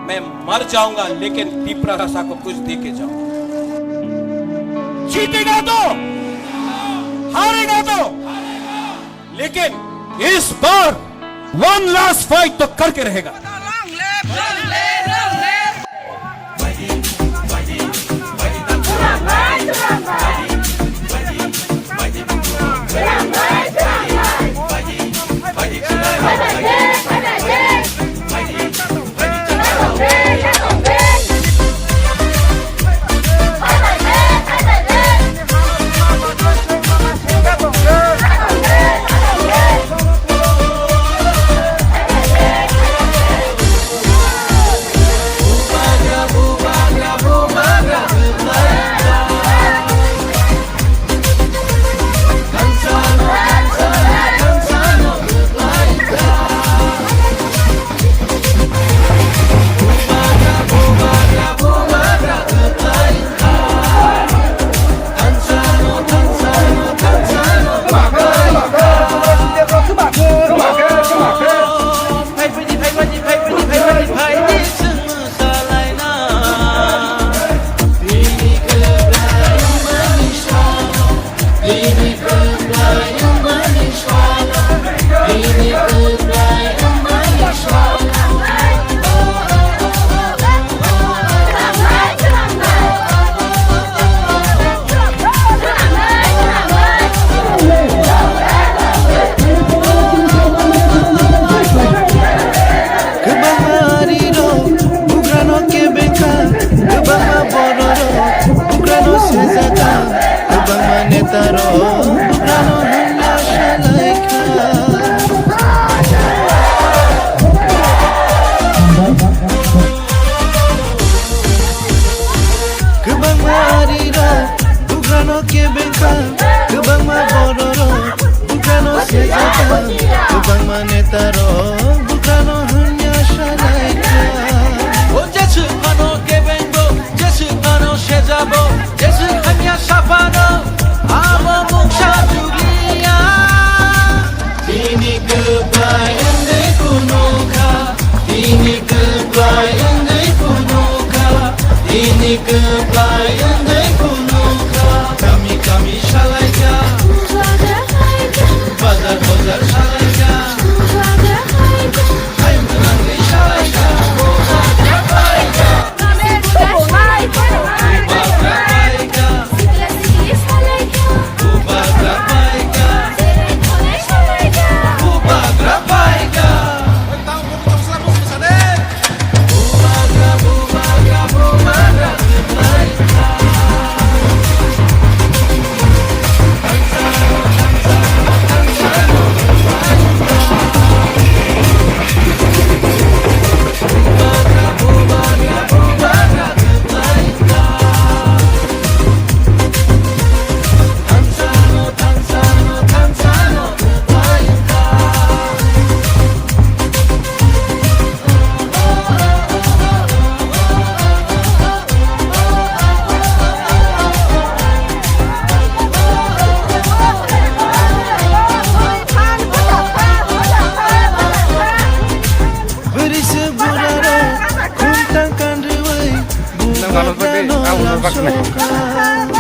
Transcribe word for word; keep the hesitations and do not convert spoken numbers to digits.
मैं मर जाऊंगा, लेकिन तिपरा भाषा को कुछ दे के जाऊंगा। जीतेगा तो, हारेगा तो, लेकिन इस बार वन लास्ट फाइट तो करके रहेगा। Kwbangma arirok bugrano kebengkha, kwbangma bororok bugrano sejakha, kwbangma netarok bugrano hamya salaikha. Kwbangma arirok bugrano kebengkha, kwbangma bororok bugrano sejakha, kwbangma netarok bugrano hamya salaikha. O jeswk phano kebengbo, jeswk phano sejabo, jeswk hamya saphano abo mungsa jugliya. Tini kwplai wngwi phunukha, tini kwplai wngwi phunukha, tini kwplai wngwi phunukha. Kami kami salaikha, bazar bazar salaikha, hai manangwi salaikha. Bwrwi se burarok khumtang kanrwi, bubagrano rwsokha.